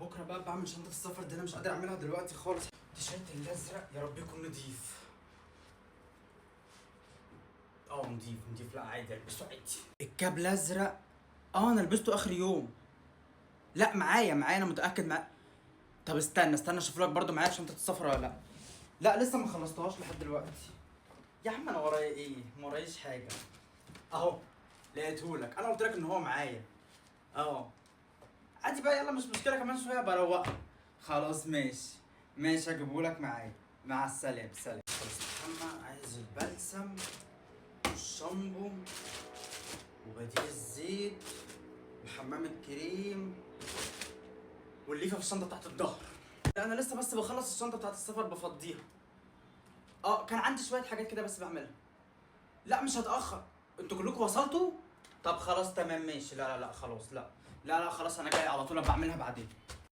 بكره بقى بعمل شنطه السفر دي، انا مش قادر اعملها دلوقتي خالص. التيشيرت الازرق يا رب يكون نضيف. اه نضيف نضيف، لا عادي البسه عادي. الكاب الازرق انا لبسته اخر يوم. لا معايا معايا، انا متاكد معايا. طب استنى استنى اشوف لك برضو معايا في شنطه السفر ولا لا. لا لسه ما خلصتهاش لحد دلوقتي. يا عم انا ورايا ايه؟ ما ورايش حاجة. اهو لقيتهولك، انا قلت لك ان هو معايا. اه عادي بقى، يلا مش مشكله، كمان شوية بروق. خلاص ماشي ماشي، هجيبهولك معايا. مع السلامة. سلام. خلاص محمد عايز البلسم والشامبو وبديل الزيت وحمام الكريم والليفه في الشنطة بتاعت الظهر. لا انا لسه بس بخلص الشنطة بتاعت السفر بفضيها. كان عندي شوية حاجات كده بس بعملها. لا مش هتاخر، انتوا كلكم وصلتوا؟ طب خلاص تمام ماشي. لا لا لا خلاص، لا لا لا خلاص انا جاي على طول، بعملها بعدين.